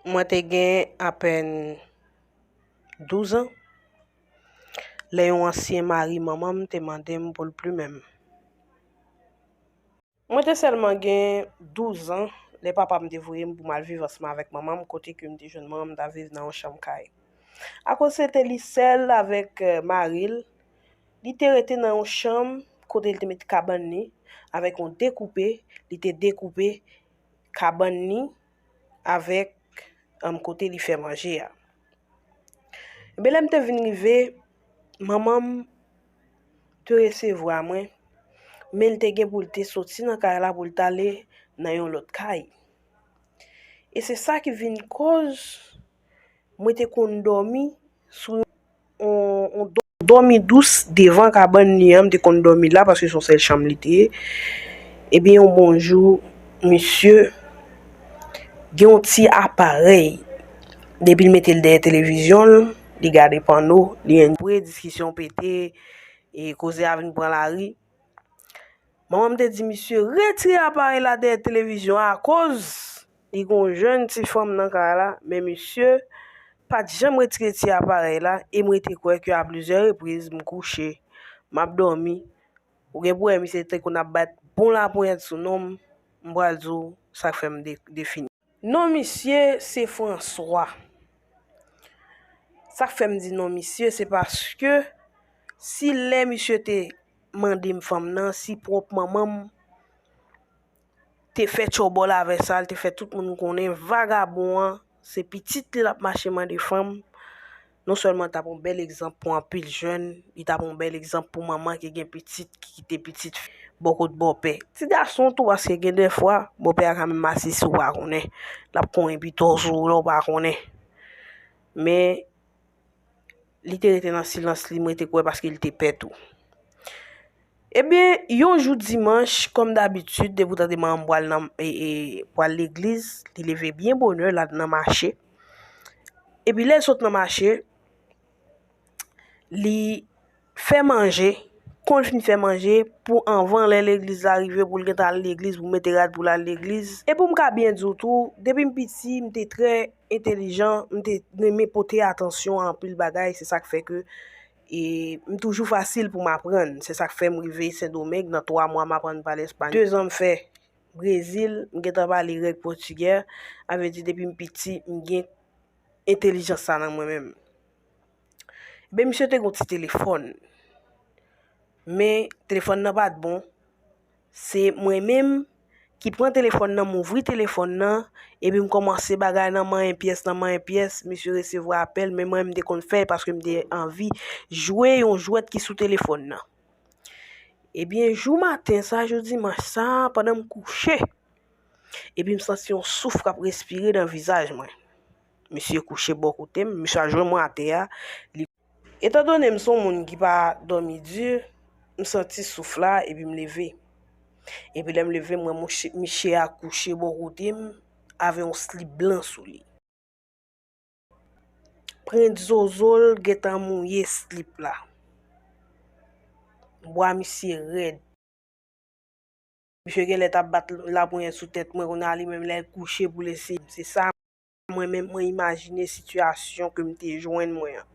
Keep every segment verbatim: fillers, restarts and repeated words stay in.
Mwen te gen apèn douz an lè yon ansyen mari manman m te mande m pou l plimen m. Mwen te sèlman gen douz an lè papa m te voye m pou m al viv ansanm avèk manman m, kote ke m te jwenn manman m t ap viv nan yon chanm kay. Akoz se te li sèl avèk, eh, mari l, li te rete nan yon chanm kote li te mete kabann li avèk yon dekoupe, li te dekoupe kabann li avèk, um, kote li fè manje a. Ebyen, lè m te vin rive, manman m te resevwa mwen, men l te gen pou l te soti nan kay la pou l t ale nan yon lòt kay. E se sa ki vin koz mwen te konn dòmi sou yon, yon dò-, dòmi dous devan kabann li an, m te konn dòmi la paske se yon sèl chanm li te ye. Ebyen, yon bon jou, misye gen yon ti aparèy. Depi l mete l dèyè televizyon l, li gade panno, li enn pre, diskisyon pete, e koze a vin pran lari. Manman m te di misye retire aparèy la dèyè televizyon an akoz li gen yon jèn ti fanm nan kay la, men misye pa t janm retire ti aparèy la, e m rete kwè ke a plizyè repriz m kouche, m ap dòmi, ou gen pou wè misye te konn ap bat bon laponyèt sou non m, m pral di w sa k fè m de-, defini. Non misye se François. Sa k fè m di non misye, se paske si lè misye te mande m fanm nan, si pwòp manman m te fè tchòbòl avè sa, l te fè tout moun konnen vagabon an, se pitit li l ap mache mande fanm. Non sèlman l t ap yon bèl egzanp pou anpil jèn, li t ap yon bèl egzanp pou manman ki gen pitit, ki kite pitit bò kot bòpè. Ti gason tou, paske gen de fwa, bòpè a ka menm asiste ou pa konnen. L ap konyen pito sou ou lè w pa konnen. Men, li te rete nan silans li, mwen te kwè paske li te pè tou. Ebyen, yon jou dimanch, kòm dabitid, depi w tande manman m pral nan, e, e, pral legliz, li leve byen bonè, l al nan mache. Epi lè l sot nan mache, li fè manje, konn fin fè manje, pou anvan lè legliz la rive, pou l gentan al legliz, pou mete rad pou l al legliz. E pou m ka byen di w tou, depi m piti, m te trè entelijan, m te renmen pote atansyon a anpil bagay, se sa k fè ke, e, m toujou fasil pou m aprann. Se sa k fè m rive Sendomeng, nan twa mwa m aprann pale espanyòl. Dezan m fè Brezil, m gentan pale règ pòtigè, sa vle di depi m piti, m gen entelijans sa nan mwen menm. Ebyen, misye te gen yon ti telefòn. Men, telefòn nan pa t bon. Se mwen menm ki pran telefòn nan, m ouvri telefòn nan, epi m kòmanse bagay nan manyen pyès, nan manyen pyès, misye resevwa apèl, men mwen, m te konn fè l paske m te anvi jwe yon jwèt ki sou telefòn nan. Ebyen, jou maten sa, jou dimanch sa, pandan m kouche, epi m santi yon souf k ap respire nan vizaj mwen. Misye kouche bò kote m, misye al jwenn mwen atè a. Li, etandone m se yon moun ki pa dòmi di, m santi souf la, epi m leve. Epi lè m leve, m wè mouche-, misye a kouche bò kote m, avè yon slip blan sou li. Prent zozo l gentan mouye slip la. Bwa misye rèd. Misye genlè t ap bat laponyèt sou tèt mwen, kounye a li menm lè l kouche pou l eseye. Se sa mwen menm mwen imajine sitiyasyon ke m te jwenn mwen an.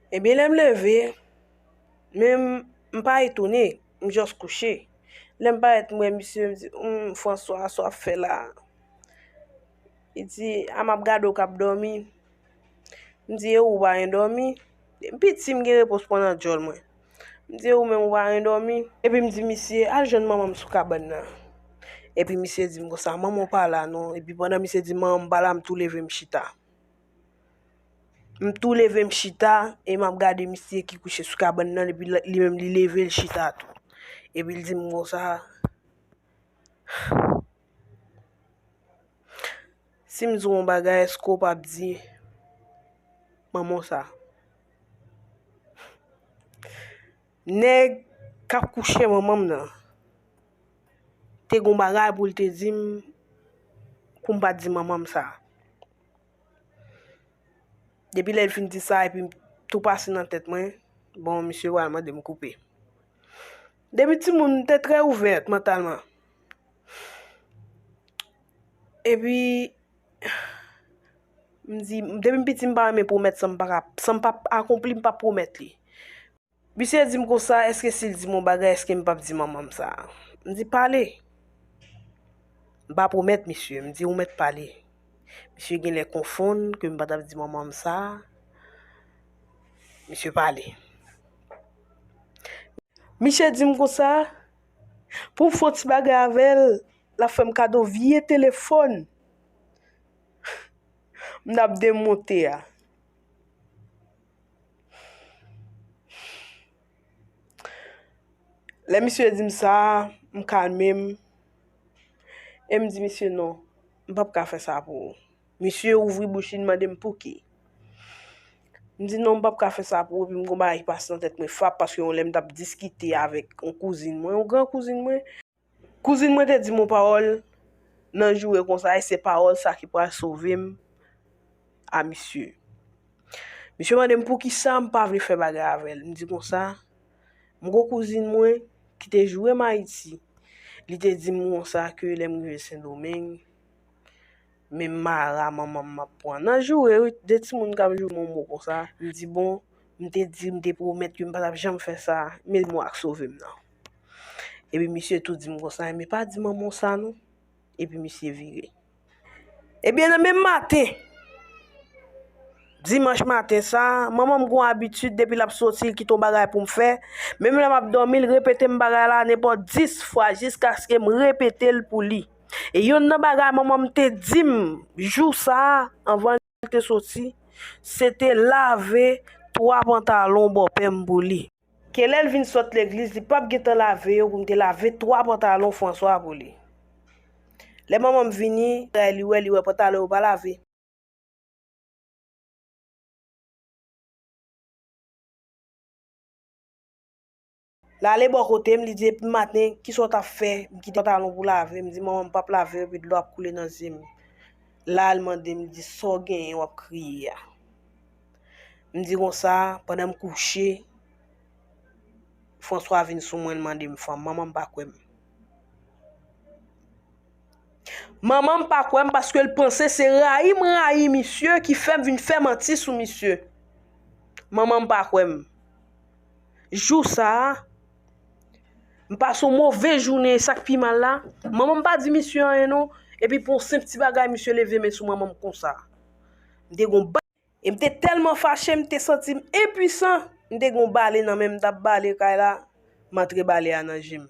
Ebyen, lè m leve, men m, m pa etone, m just kouche. Lè m parèt, m wè misye, m di, "Humm, François, sa w ap fè la?" Li di, "A, m ap gade w k ap dòmi." M di, "E ou, ou pa endòmi?" M piti, m gen repons pran nan djòl mwen. M di, "E ou menm, ou pa endòmi?" Epi m di misye, "Al jwenn manman m sou kabann nan." Epi misye di m konsa, "Manman w pa la non." Epi pandan misye di, "Manman m pa la," m tou leve m chita. M tou leve m chita, e m ap gade misye ki kouche sou kabann nan, epi li, li menm li leve l chita tou. Epi l di m konsa, "Si m di w yon bagay, èske w p ap di manman w sa?" Nèg k ap kouche manman m nan te gen yon bagay pou l te di m, pou m pa t di manman m sa. Depi lè l fin di sa, epi m tou pase nan tèt mwen, bon, misye pral mande m koupe. Depi timoun, m te trè ouvè mantalman. Epi, m di, depi m piti, m pa renmen pwomèt san m pa ka, san m pa akonpli, m pa pwomèt li. Misye di m konsa, èske si l di m yon bagay, èske m p ap di manman m sa? M di, pale. M pa pwomèt misye, m di, ou mèt pale. Misye genlè konfonn ke m pa t ap di manman m sa. Misye pale. Misye di m konsa, pou m fè yon ti bagay avè l, l ap fè m kado vye telefòn m t ap demonte a. Lè misye di m sa, m kalme m. E m di misye, non, m p ap ka fè sa pou ou. Misye ouvri bouch li, li mande m pouki. M di, non, m p ap ka fè sa pou ou, epi m gon bagay ki pase nan tèt mwen fap, paske yon lè m t ap diskite avèk yon kouzin mwen, yon gran kouzin mwen. Kouzin mwen te di m yon pawòl nan joure konsa, e se pawòl sa ki pral sove m a misye. Misye mande m poukisa m pa vle fè bagay avè l. M di konsa, m gon kouzin mwen ki te joure m Ayiti. Li te di m konsa ke lè m rive Sendomeng, men mara manman m m ap pran. Nan joure, wi, de timoun k ap joure m yon mo konsa. M di, bon, m te di, m te pwomèt ke m pa t ap janm fè sa, men mo a k sove m nan. Epi misye tou di m konsa, men pa di manman w sa non. Epi misye vire. Ebyen, nan menm maten, dimanch maten sa, manman m gon abitid, depi l ap soti, li kite yon bagay pou m fè. Menm lè m ap dòmi, l repete m bagay la nenpòt dis fwa, jiskaske m repete l pou li. E yonn nan bagay manman m te di m jou sa a, anvan l te soti, se te lave twa pantalon bòpè m pou li. Ke lè l vin sot legliz, li p ap gentan lave yo pou m te lave twa pantalon Franswa pou li. Lè manman m vini, li wè, li wè pantalon yo pa lave. L ale bò kote m, li di, epi maten, kisa w t ap fè? M kite pantalon pou lave. M di, manman, m p ap lave yo, epi dlo ap koule nan zye m. La, l mande m, li di, sa w genyen w ap kriye a? M di konsa, pandan m kouche, Franswa vin sou mwen, l mande m fanm. Manman m pa kwè m. Manman m pa kwè m paske l panse se rayi m rayi misye ki fè m vin fè manti sou misye. Manman m pa kwè m. Jou sa a, m pase yon move jounen, e sa k pi mal la, manman m pa di misye anyen non, epi pou yon senp ti bagay, misye leve men sou manman m konsa. M te gon E m te tèlman fache, m te santi m enpwisan. M te gen yon bale nan men m, m t ap bale kay la, m antre bale a nan je m.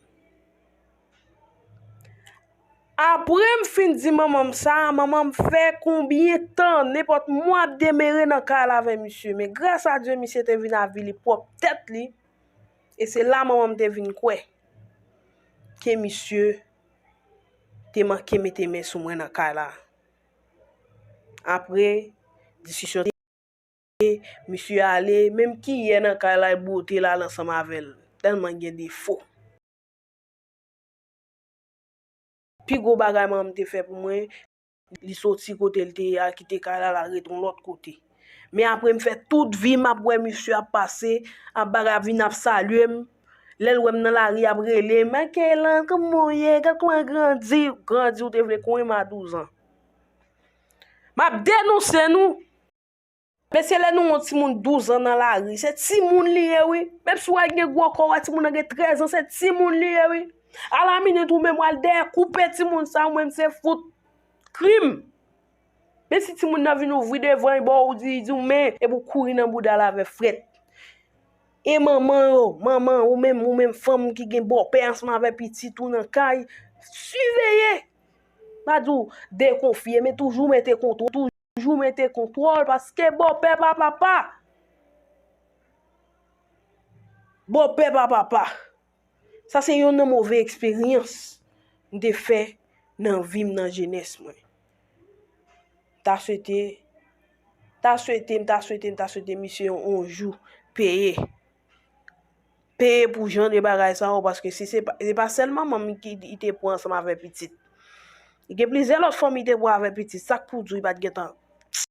Apre m fin di manman m sa, manman m fè konbyen tan, nenpòt mwa ap demere nan kay la avè misye. Men gras a Dye, misye te vin avili pwòp tèt li. E se la manman m te vin kwè ke misye te manke mete men sou mwen nan kay la. Apre, diskisyon te, misye ale, menm kiyè nan kay la, l bwote l al ansanm avè l, tèlman l gen defo. Pi gwo bagay manman m te fè pou mwen, li soti kote l te ye a, kite kay la, l al ret yon lòt kote. Men apre m fè tout vi m ap wè misye ap pase, ap bagay ap vin ap salye m. Lè l wè m nan lari, ap rele m, Makelan, kòman w ye? Gad kòman w grandi. Grandi, ou te vle konyen m a douz an. M ap denonse nou. Mesye, lè nou wè yon timoun douz an nan lari, se timoun li ye, wi. Menm si w wè l gen gwo kò, w wè timoun nan gen trèz an, se timoun li ye, wi. Alaminit, ou menm, w al dèyè koupe timoun sa, ou menm, se fout krim. Men si timoun nan vin ouvri devan, e ba w, di, di w men, epi w kouri nan bouda l avè frèt. E manman yo, manman, ou menm, ou menm fanm ki gen bòpè ansanm avè pitit ou nan kay, siveye. Pa di w dekonfye, men toujou mete kontwòl, toujou mete kontwòl, paske bòpè pa papa. Bòpè pa papa. Sa se yonn nan move eksperyans m te fè nan vi m, nan jenès mwen. Ta swete, ta swete, m ta swete, m ta swete misye yon, yon jou peye. Peye pou jan de bagay sa yo, paske si se pa, se pa sèl manman m ki li te pran ansanm avè pitit. Li gen plizyè lòt fanm li te pran avè pitit. Sa k pou di w li pa t gentan